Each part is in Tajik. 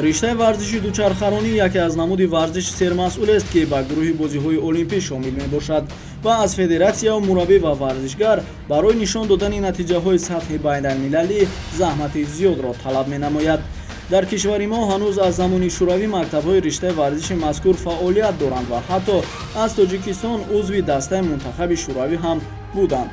Риштаи варзиши дучархаронӣ яке аз намуди варзиши сермасъулест, ки ба гурӯҳи бозиҳои олимпӣ шомил мебошад ва аз федератсияу мураббӣ ва варзишгар барои нишон додани натиҷаҳои сатҳи байналмилалӣ заҳмати зиёдро талаб менамояд. Дар кишвари мо ҳанӯз аз замони шӯравӣ мактабҳои риштаи варзиши мазкур фаъолият доранд ва ҳатто аз Тоҷикистон узви дастаи мунтахаби шӯравӣ ҳам буданд.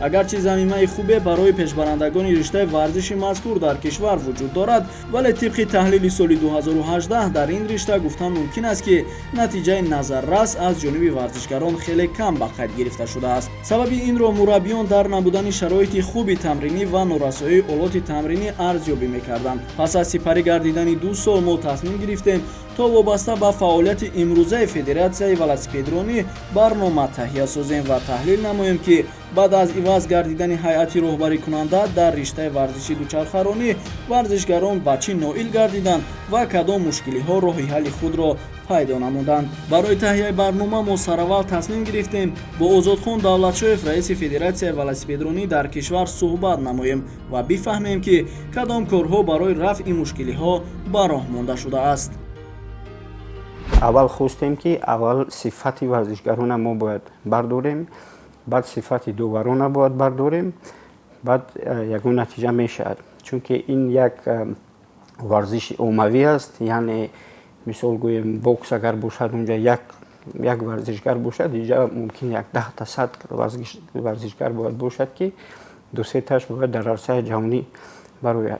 Агарчи замимаи хубе барои пешбарандагони риштаи варзиши мазкур дар кишвар вуҷуд дорад, вале тибқи таҳлили соли 2018 дар ин ришта гуфтан мумкин аст, ки натиҷаи назаррас аз ҷониби варзишгарон хеле кам ба қайд гирифта шудааст. Сабаби инро мураббиён дар набудани шароити хуби тамринӣ ва норасоии олоти тамринӣ арзёбӣ мекарданд. Пас аз сипарӣ гардидани 2 сол мо тасмим гирифтем, то вобаста ба фаъолияти имрӯзаи федератсияи велосипедронӣ барнома таҳия созем ва таҳлил намоем, ки баъд аз иваз гардидани ҳайати роҳбарикунанда дар риштаи варзиши дучархаронӣ варзишгарон ба чӣ ноил гардиданд ва кадом мушкилиҳо роҳи ҳалли худро пайдо намуданд. Барои таҳияи барнома мо сараввал тасмим гирифтем бо Озодхон Давлатшоев, раиси федератсияи велосипедронӣ дар кишвар, суҳбат намоем ва бифаҳмем, ки кадом корҳо барои рафъи мушкилиҳо ба роҳ монда шудааст. Аввал хостем, ки аввал сифати варзишгарона мо бояд бардорем, баъд сифати доварона бояд бардорем, баъд ягон натиҷа мешавад, чунки ин як варзиши оммавӣ аст. Яъне, мисол гӯем, бокс агар бошад, унҷа як варзишгар бошад, инҷа мумкин як 10-та, 100 варзишгар бояд бошад, ки дусеташ бояд дар арсаи ҷаҳонӣ барояд.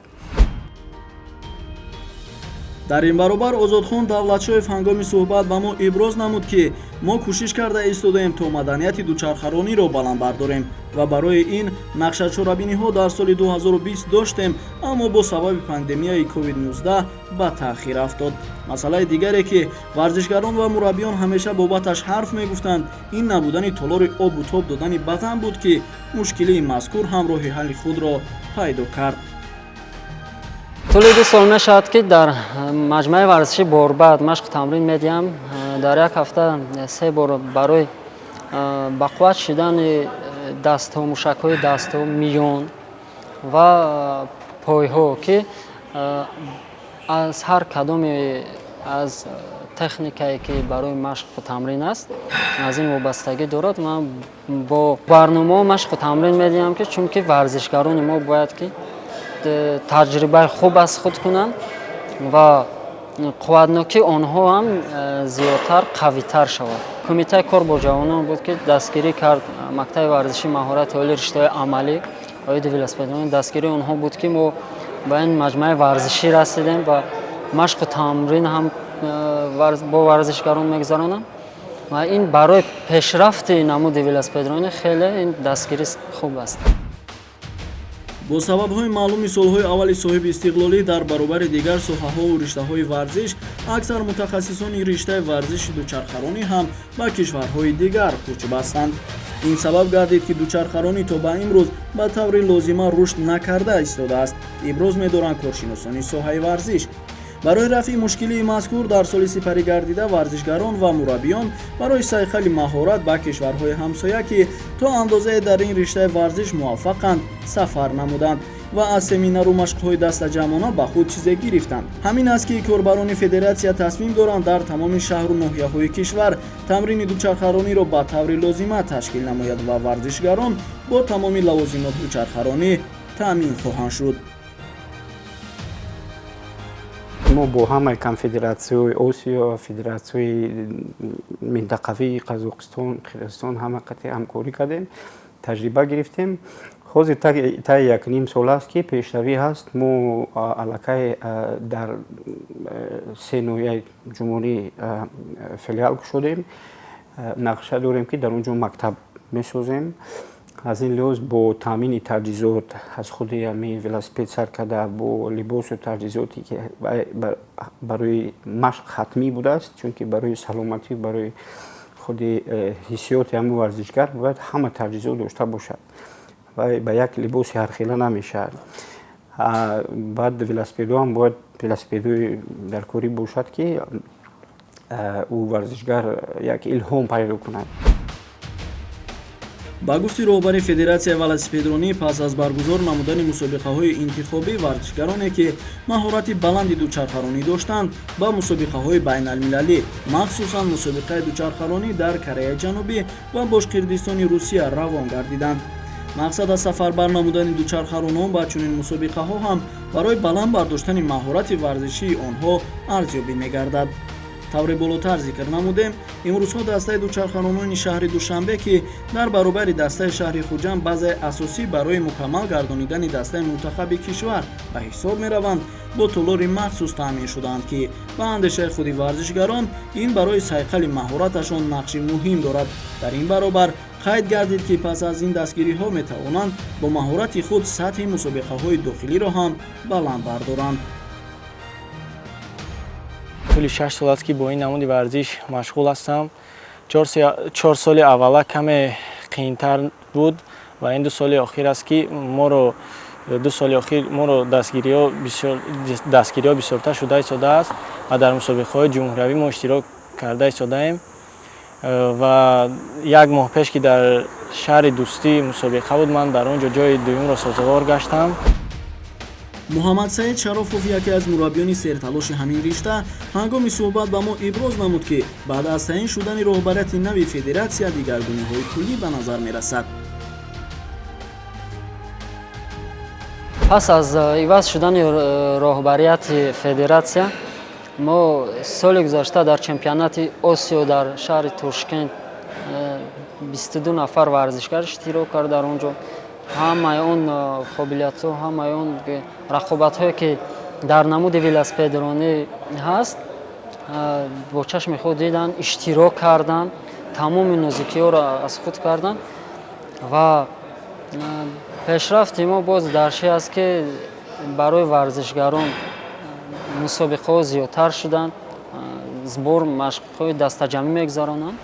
Дар ин баробар Озодхон Давлатшоев ҳангоми суҳбат ба мо иброз намуд, ки мо кӯшиш карда истодаем, то маданияти дучархарониро баланд бардорем ва барои ин нақшачорабиниҳо дар соли 2020 доштем, аммо бо сабаби пандемияи COVID-19 ба таъхир афтод. Масъалаи дигаре, ки варзишгарон ва мураббиён ҳамеша бобаташ ҳарф мегуфтанд, ин набудани толори обу тоб додани бадан буд, ки мушкилии мазкур ҳам роҳи ҳалли худро пайдо кард. Тӯли 2 сол мешавад, ки дар маҷмӯаи варзишӣ Борбад машқу тамрин медиҳам. Дар як ҳафта се бор барои бақувват шидани дастҳо, мушакҳои дастҳо, миён ва пойҳо, ки аз ҳар кадоме аз техникае, ки барои машқу тамрин аст, аз ин вобастагӣ дорад. Ман бо барномаҳо машқу тамрин медиҳам, ки чунки варзишгарони мо бояд ки таҷрибаи хуб аз худ кунанд ва қувватнокии онҳо ҳам зиёдтар, қавитар шавад. Кумитаи кор бо ҷавонон буд, ки дастгирӣ кард мактаби варзиши маҳорати олии риштаҳои амалӣ оиди велосипедронӣ. Дастгирии онҳо буд, ки мо ба ин маҷмӯаи варзишӣ расидем ва машқу тамрин ҳам бо варзишгарон мегузаронам ва ин барои пешрафти намуди велосипедронӣ хеле ин дастгирӣ хуб аст. Бо сабабҳои маълуми солҳои аввали соҳиби истиқлолӣ дар баробари дигар соҳаҳову риштаҳои варзиш аксар мутахассисони риштаи варзиши дучархаронӣ ҳам ба кишварҳои дигар кӯч бастанд. Ин сабаб гардид, ки дучархаронӣ то ба имрӯз ба таври лозима рушд накарда истодааст, иброз медоранд коршиносони соҳаи варзиш. Барои рафъи мушкилии мазкур дар соли сипарӣ гардида варзишгарон ва мураббиён барои сайқали маҳорат ба кишварҳои ҳамсоя, ки то андозае дар ин риштаи варзиш муваффақанд, сафар намуданд ва аз семинару машқҳои дастаҷамъона ба худ чизе гирифтанд. Ҳамин аст, ки корбарони федератсия тасмим доранд дар тамоми шаҳру ноҳияҳои кишвар тамрини дучархарониро ба таври лозима ташкил намояд ва варзишгарон бо тамоми лавозимоти дучархаронӣ таъмин хоҳанд шуд. Мо бо ҳамаи конфедератсияҳои Осиё ва федератсияҳои минтақавии Қазоқистон, Қирғизистон ҳама қатъи ҳамкорӣ кардем, таҷриба гирифтем. Ҳозир таи якним сол аст, ки пешравӣ ҳаст. Мо аллакай дар се ноҳияи ҷумҳурӣ филиал кушодем. Нақша дорем, ки дар он ҷо мактаб месозем. Аз ин лиҳоз бо таъмини таҷҳизот, аз худи ҳамин велосипед сар карда, бо либосу таҷҳизоте, ки барои машқ ҳатмӣ будааст, чунки барои саломатӣ, барои худи ҳиссиёти ҳамун варзишгар бояд ҳама таҷҳизот дошта бошад ва ба як либоси ҳархела намешавад. Баъд велосипедҳо ҳам бояд велосипедҳои даркорӣ бошад, ки ӯ варзишгар як илҳом пайдо кунад. Ба гуфти роҳбари Федератсияи велосипедронӣ, пас аз баргузор намудани мусобиқаҳои интихобӣ, варзишгароне, ки маҳорати баланди дучархаронӣ доштанд, ба мусобиқаҳои байналмилалӣ, махсусан мусобиқаи дучархаронӣ дар Кореяи Ҷанубӣ ва Бошқирдистони Русия равон гардиданд. Мақсад аз сафарбар намудани дучархаронон ба чунин мусобиқаҳо ҳам барои баланд бардоштани маҳорати варзишии онҳо арзёбӣ мегардад. Тавре болотар зикр намудем, имрӯзҳо дастаи дучархаронони шаҳри Душанбе, ки дар баробари дастаи шаҳри Хуҷанд базаи асосӣ барои мукаммал гардонидани дастаи мунтахаби кишвар ба ҳисоб мераванд, бо толори махсус таъмин шудаанд, ки ба андешаи худи варзишгарон ин барои сайқали маҳораташон нақши муҳим дорад. Дар ин баробар қайд гардид, ки пас аз ин дастгириҳо метавонанд бо маҳорати худ сатҳи мусобиқаҳои дохилиро ҳам баланд бардоранд. Тӯли 6 сол аст, ки бо ин намуди варзиш машғул ҳастам. 4 соли аввала каме қийинтар буд ва ин 2 соли охир аст, ки моро 2 соли охир моро дастгириҳо бисёртар шуда истодааст ва дар мусобиқаҳои ҷумҳуриявӣ мо иштирок карда истодаем. Ва як моҳ пеш, ки дар шаҳри Дӯстӣ мусобиқа буд, ман дар он ҷо ҷои дуюмро созовор гаштам. Муҳаммадсаид Шарофов, яке аз мураббиёни серталоши ҳамин ришта, ҳангоми суҳбат ба мо иброз намуд, ки баъд аз таъин шудани роҳбарияти нави федератсия дигаргуниҳои куллӣ ба назар мерасад. Пас аз иваз шудани роҳбарияти федератсия, мо соли гузашта дар чемпионати Осиё дар шаҳри Тошкент 22 нафар варзишгар иштирок кард. Дар он ҷо ҳамаи он қобилиятҳо, ҳамаи он рақобатҳое, ки дар намуди велосипедронӣ ҳаст, бо чашми худ диданд, иштирок карданд, тамоми нозукиҳоро аз худ карданд. Ва пешрафти мо боз дар чи аст, ки барои варзишгарон мусобиқаҳо зиёдтар шуданд, сбор, машқҳои дастаҷамъӣ мегузаронанд.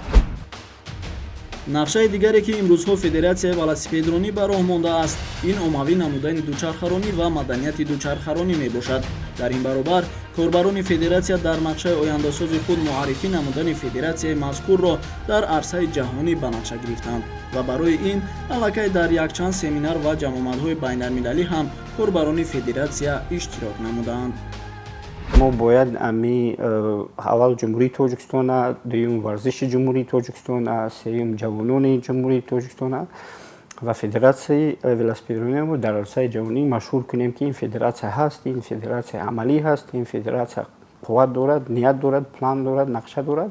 Нақшаи дигаре, ки имрӯзҳо Федератсияи велосипедронӣ ба роҳ мондааст, ин оммавӣ намудани дучархаронӣ ва маданияти дучархаронӣ мебошад. Дар ин баробар корбарони федератсия дар нақшаи ояндасози худ муаррифӣ намудани федератсияи мазкурро дар арсаи ҷаҳонӣ ба нақша гирифтанд ва барои ин аллакай дар якчанд семинар ва ҷамъомадҳои байналмилалӣ ҳам корбарони федератсия иштирок намудаанд. Мо бояд ами аввал Ҷумҳурии Тоҷикистона, дуюм варзиши Ҷумҳурии Тоҷикистона, сеюм ҷавонони Ҷумҳурии Тоҷикистона ва федератсияи велосипедрониро дар арсаи ҷаҳонӣ машҳур кунем, ки ин федератсия ҳаст, ин федератсия амалӣ ҳаст, ин федератсия қувват дорад, ният дорад, план дорад, нақша дорад.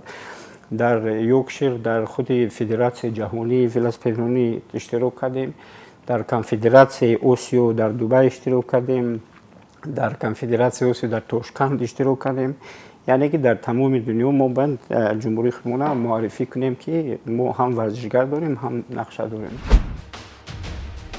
Дар Йоркшир дар худи Федератсияи ҷаҳонии велосипедронӣ иштирок кардем, дар Конфедератсияи Осиё дар Дубай иштирок кардем, дар Конфедератсияи Осиё дар Тошканд иштирок кардем. Яъне ки дар тамоми дунё мо бояд ҷумҳурии худмона муаррифӣ кунем, ки мо ҳам варзишгар дорем, ҳам нақша дорем.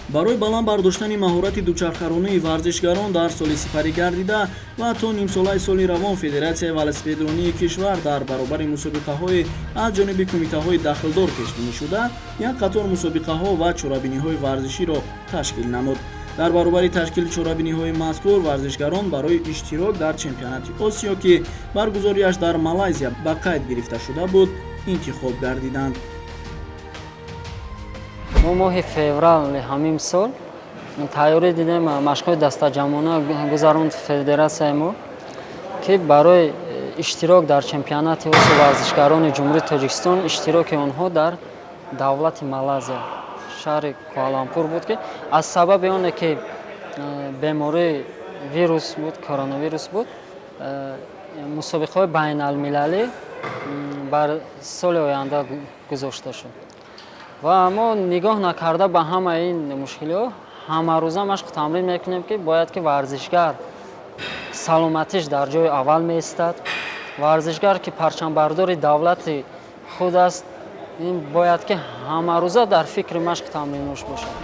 Барои баланд бардоштани маҳорати дучархаронии варзишгарон дар соли сипарӣ гардида ва то нимсолаи соли равон Федератсияи велосипедронии кишвар дар баробари мусобиқаҳои аз ҷониби кумитаҳои дахлдор пешбинӣ шуда, як қатор мусобиқаҳо ва чорабиниҳои варзиширо ташкил намуд. Дар баробари ташкили чорабиниҳои мазкур, варзишгарон барои иштирок дар чемпионати Осиё, ки баргузориаш дар Малайзия ба қайд гирифта шуда буд, интихоб гардиданд. Мо моҳи феврали ҳамин сол тайёрӣ дидем, машқҳои дастаҷамъона гузаронд федератсияи мо, ки барои иштирок дар чемпионати Осиё варзишгарони Ҷумҳурии Тоҷикистон, иштироки онҳо дар давлати Малайзия, шаҳри Куалалампур буд, ки аз сабаби оне ки бемории вирус буд, коронавирус буд, мусобиқаҳои байналмилалӣ бар соли оянда гузошта шуд. Ва мо нигоҳ накарда ба ҳамаи ин мушкилиҳо, ҳамарӯза машқу тамрин мекунем, ки бояд ки варзишгар саломатиш дар ҷои аввал меистад. Варзишгар, ки парчамбардори давлати худ аст, ин бояд ки ҳамарӯза дар фикри машқу тамринош бошад.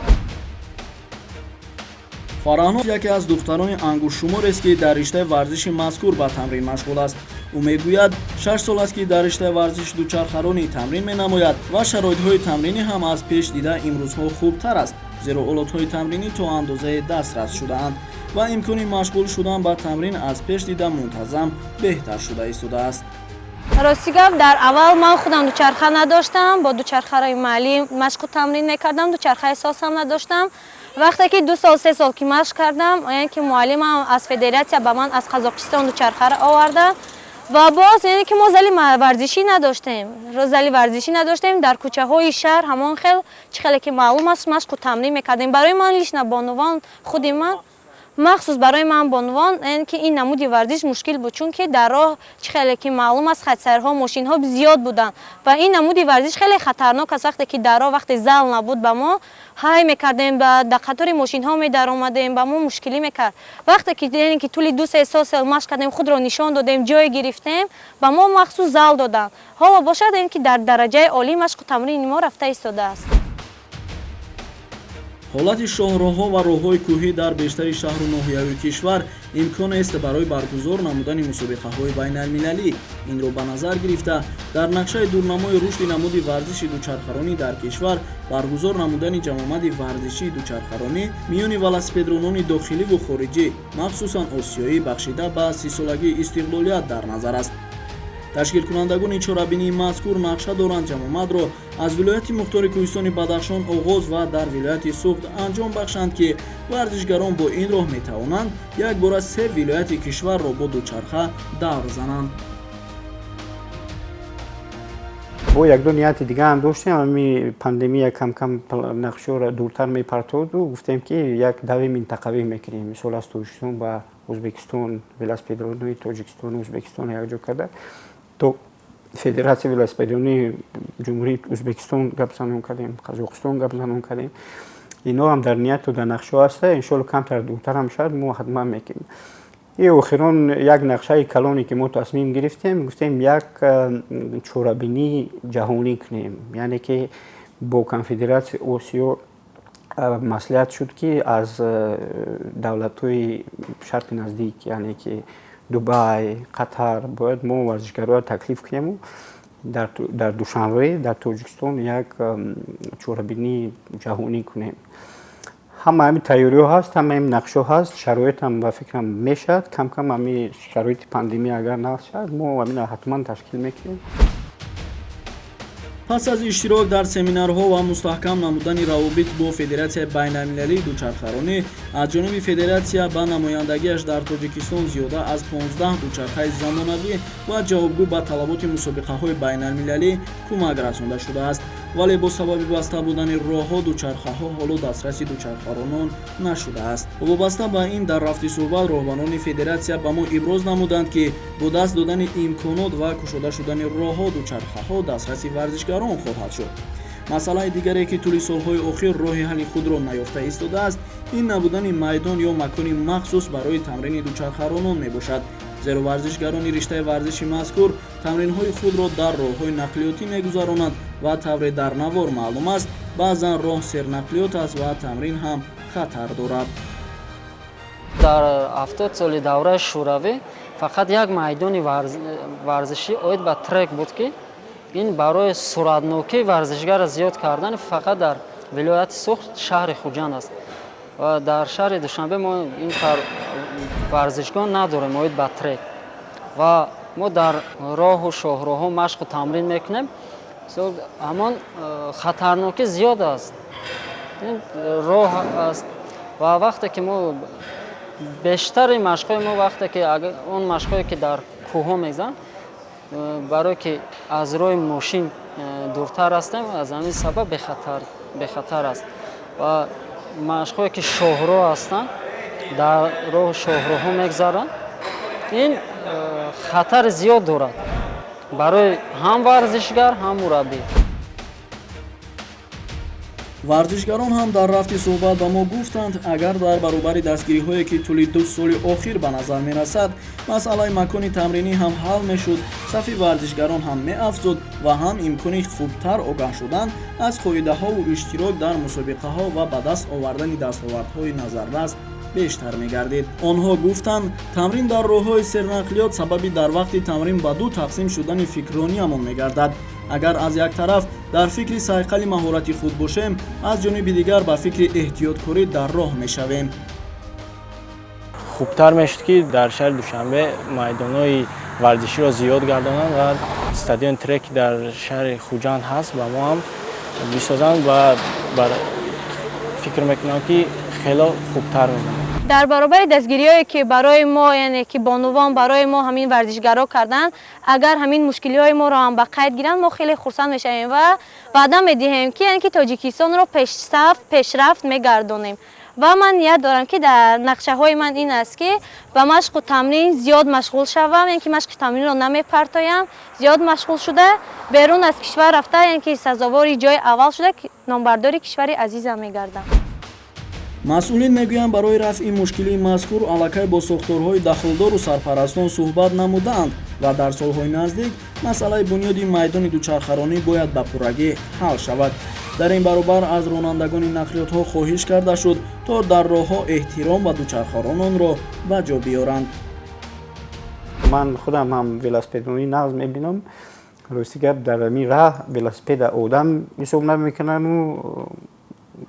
Фараҳноз яке аз духтарони ангуштшуморест, ки дар риштаи варзиши мазкур ба тамрин машғул аст. Ӯ мегӯяд, 6 сол аст, ки дар риштаи варзиши дучархаронӣ тамрин менамояд ва шароитҳои тамринӣ ҳам аз пеш дида имрӯзҳо хубтар аст, зеро олотҳои тамринӣ то андозае дастрас шудаанд ва имкони машғул шудан ба тамрин аз пеш дида мунтазам беҳтар шуда истодааст. Рости гап, дар аввал ман худам дучарха надоштам, бо дучархаи маҳаллӣ машқу тамрин мекардам, дучархаи соз ҳам надоштам. Вақте ки 2 сол, 3 сол ки машқ кардам, яъне ки муаллимам аз федератсия ба ман аз Қазоқистон дучархаро оварда. Ва боз, яъне ки мо зали варзишӣ надоштем, зали варзишӣ надоштем. Дар кӯчаҳои шаҳр ҳамон хел, чӣ хеле ки маълум аст, машқу тамрин мекардем. Барои ман лично, бонувон, худи ман, махсус барои ман, бонувон, яъне ки ин намуди варзиш мушкил буд, чунки дар роҳ, чӣ хеле ки маълум аст, хатсайрҳо, мошинҳо зиёд буданд ва ин намуди варзиш хеле хатарнок аст. Вақте ки дар роҳ, вақте зал набуд, ба мо ҳай мекардем, ба дар қатори мошинҳо медаромадем, ба мо мушкилӣ мекард. Вақте ки, яъне ки тӯли 2-3 сол машқ кардем, худро нишон додем, ҷой гирифтем, ба мо махсус зал доданд. Ҳоло бошад, яъне ки дар дараҷаи олӣ машқу тамрини мо рафта истодааст. Ҳолати шоҳроҳҳо ва роҳҳои кӯҳӣ дар бештари шаҳру ноҳияҳои кишвар имконест барои баргузор намудани мусобиқаҳои байналмилалӣ. Инро ба назар гирифта, дар нақшаи дурнамои рушди намуди варзиши дучархаронӣ дар кишвар баргузор намудани ҷамъомади варзишии дучархаронӣ миёни велосипедронони дохиливу хориҷӣ, махсусан осиёӣ, бахшида ба 30-солагии истиқлолият дар назар аст. Ташкилкунандагони чорабинии мазкур нақша доранд ҷамъомадро аз вилояти мухтори кӯҳистони Бадахшон оғоз ва дар вилояти Суғд анҷом бахшанд, ки варзишгарон бо ин роҳ метавонанд якбора се вилояти кишварро бо дучарха давр зананд. Бо якду нияти дига ҳам доштем. Ами пандемия камкам нақшаро дуртар мепартоду гуфтем, ки як дави минтақавӣ мекунем, мисол, аз Тоҷикистон ба Ӯзбекистон, велосипедронои Тоҷикистону Ӯзбекистон якҷо карда, то Федератсияи велосипедронии Ҷумҳурии Ӯзбекистон гап занон кардем, Қазоқистон гап занон кардем. Ино ҳам дар нияту дар нақшаҳо ҳаста. Иншоалло, камтар дуртар ҳам шавад, мо ҳатман мекунем. И охирон як нақшаи калоне, ки мо тасмим гирифтем, гуфтем, як чорабинии ҷаҳонӣ кунем, яъне ки бо Конфедератсияи Осиё маслиҳат шуд, ки аз давлатҳои Шарқи Наздик, яъне ки Дубай, Қатар, бояд мо варзишгароро таклиф кунему дар Душанбе, дар Тоҷикистон як чорабинии ҷаҳонӣ кунем. Ҳама ҳами тайёриҳо ҳаст, ҳама ҳами нақшҳо ҳаст, шароитам, ба фикрам, мешавад. Камкам ҳами шароити пандемия агар нағз шавад, мо ҳамина ҳатман ташкил мекунем. Пас аз иштирок дар семинарҳо ва мустаҳкам намудани равобит бо Федератсияи байналмилалии дучархаронӣ, аз ҷониби федератсия ба намояндагиаш дар Тоҷикистон зиёда аз 15 дучархаи замонавӣ ва ҷавобгӯ ба талаботи мусобиқаҳои байналмилалӣ кӯмак расонда шудааст. Вале бо сабаби баста будани роҳҳо дучархаҳо ҳоло дастраси дучархаронон нашудааст. Вобаста ба ин, дар рафти суҳбат роҳбарони федератсия ба мо иброз намуданд, ки бо даст додани имконот ва кушода шудани роҳҳо дучархаҳо дастраси варзишгарон хоҳад шуд. Масъалаи дигаре, ки тӯли солҳои охир роҳи ҳалли худро наёфта истодааст, ин набудани майдон ё макони махсус барои тамрини дучархаронон мебошад, зеро варзишгарони риштаи варзиши мазкур тамринҳои худро дар роҳҳои нақлиётӣ мегузаронанд ва тавре дар навор маълум аст, баъзан роҳ сернақлиёт аст ва тамрин ҳам хатар дорад. Дар 70 соли давраи Шӯравӣ фақат як майдони варзишӣ оид ба трек буд, ки ин барои суръатнокии варзишгарро зиёд кардан фақат дар вилояти Суғд, шаҳри Хуҷанд аст. Ва дар шаҳри Душанбе мо ин варзишгоҳ надорем оид ба трек ва мо дар роҳу шоҳроҳҳо машқу тамрин мекунем. Ҳамон хатарнокӣ зиёд аст, роҳ аст. Ва вақте ки мо бештари машқҳои мо, вақте ки он машқҳое ки дар кӯҳҳо мезананд, барое ки аз роҳи мошин дуртар ҳастем, аз ҳамин сабаб бехатар аст. Ва машқҳое ки шоҳроҳ ҳастанд, дар роҳу шоҳроҳҳо мегзаранд, ин хатари зиёд дорад барои ҳам варзишгар, ҳам мураббӣ. Варзишгарон ҳам дар рафти суҳбат ба мо гуфтанд, агар дар баробари дастгириҳое, ки тӯли 2 соли охир ба назар мерасад, масъалаи макони тамринӣ ҳам ҳал мешуд, сафи варзишгарон ҳам меафзуд ва ҳам имкони хубтар огаҳ шудан аз қоидаҳову иштирок дар мусобиқаҳо ва ба даст овардани дастовардҳои назаррас бештар мегардид. Онҳо гуфтанд, тамрин дар роҳҳои сернақлиёт сабаби дар вақти тамрин ба ду тақсим шудани фикррониямон мегардад. Агар аз як тараф дар фикри сайқали маҳорати худ бошем, аз ҷониби дигар ба фикри эҳтиёткорӣ дар роҳ мешавем. Хубтар мешуд, ки дар шаҳри Душанбе майдонҳои Варзиширо зиёд гардонанд ва стадиони трек дар шаҳри Хуҷанд ҳаст, ба мо ҳам бисозанд ва фикр мекунам, ки хело хубтар мемонад. Дар баробари дастгириҳое, ки барои мо, яъне ки бонувон барои мо ҳамин варзишгаро карданд, агар ҳамин мушкилиҳои моро ҳам ба қайд гиранд, мо хеле хурсанд мешавем ва ваъда медиҳем, ки яъне ки Тоҷикистонро пешсаф, пешрафт мегардонем. Ва ман ният дорам, ки дар нақшаҳои ман ин аст, ки ба машқу тамрин зиёд машғул шавам, яъне ки машқи тамринро намепартоям, зиёд машғул шуда, берун аз кишвар рафта, яъне ки сазовори ҷои аввал шуда, номбардори кишвари азизам мегардам. Масъулин мегӯянд, барои рафъи мушкилии мазкур аллакай бо сохторҳои дахлдору сарпарастон суҳбат намудаанд ва дар солҳои наздик масъалаи бунёди майдони дучархаронӣ бояд ба пуррагӣ ҳал шавад. Дар ин баробар аз ронандагони нақлиётҳо хоҳиш карда шуд, то дар роҳҳо эҳтиром ба дучархарононро ба ҷо биёранд. Ман худам ҳам велосипедронӣ нағз мебинам. Рости гап, дар ҳамин раҳ велосипеда одам ҳисоб намекунану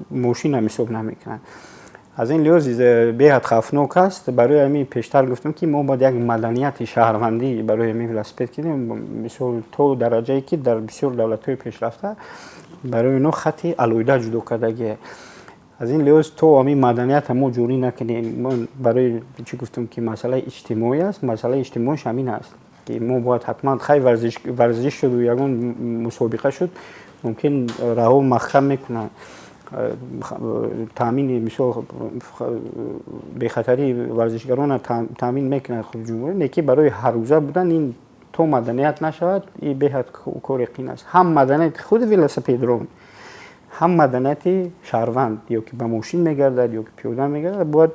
мошинам ҳисоб намекунанд. Аз ин лиҳоз беҳад хавфнок аст. Барои ҳамин пештар гуфтам, ки мо бояд як маданияти шаҳрвандӣ барои ҳамин велосипед кунем. Мисол, то дараҷае, ки дар бисёр давлатҳои пешрафта барои онҳо хати алоҳида ҷудо кардагие. Аз ин лиҳоз то ҳамин маданията мо ҷорӣ накунем, барои чӣ гуфтам, ки масъалаи иҷтимоӣ аст. Масъалаи иҷтимоиш ҳамин аст, ки мо бояд ҳатман, хай, варзиш шуду ягон мусобиқа шуд, мумкин раҳо маҳкам мекунанд, таъмини, мисол, бехатарии варзишгарона таъмин мекунад худ ҷумҳурӣ. Лекин барои ҳаррӯза будан ин то маданият нашавад, и беҳад кори қин аст. Ҳам маданияти худи велосипедрон, ҳам маданияти шаҳрванд, ё ки ба мошин мегардад, ё ки пиёда мегардад, бояд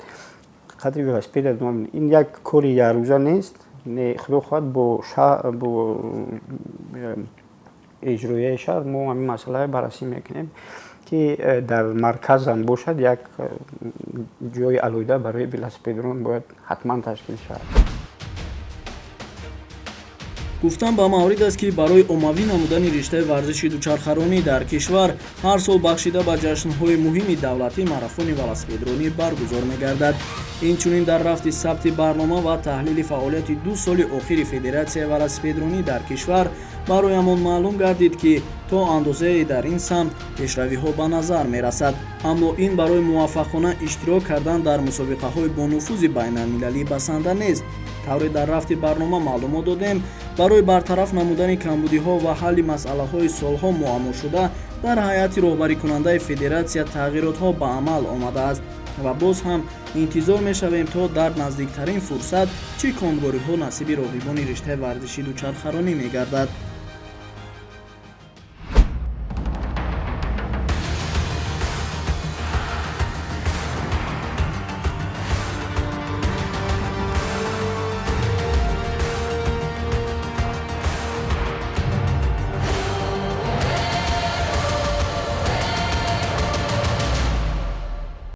қадри велосипеда. Ин як кори якрӯза нест. Худо хоҳад, бо иҷроияи шаҳр мо ҳамин масъаларо баррасӣ мекунем, ки дар марказам бошад, як ҷои алоҳида барои велосипедрон бояд ҳатман ташкил шавад. Гуфтан ба маврид аст, ки барои оммавӣ намудани риштаи варзиши дучархаронӣ дар кишвар ҳар сол бахшида ба ҷашнҳои муҳими давлатӣ марафони велосипедронӣ баргузор мегардад. Инчунин дар рафти сабти барнома ва таҳлили фаъолияти 2 соли охири Федератсияи велосипедронӣ дар кишвар бароямон маълум гардид, ки то андозае дар ин самт пешравиҳо ба назар мерасад, аммо ин барои муваффақона иштирок кардан дар мусобиқаҳои бонуфузи байналмилалӣ басанда нест. Тавре дар рафти барнома маълумот додем, барои бартараф намудани камбудиҳо ва ҳалли масъалаҳои солҳо муаммошуда дар ҳайати роҳбарикунандаи федератсия тағйиротҳо ба амал омадааст ва боз ҳам интизор мешавем, то дар наздиктарин фурсат чӣ комгориҳо насиби роғибони риштаи варзиши дучархаронӣ мегардад.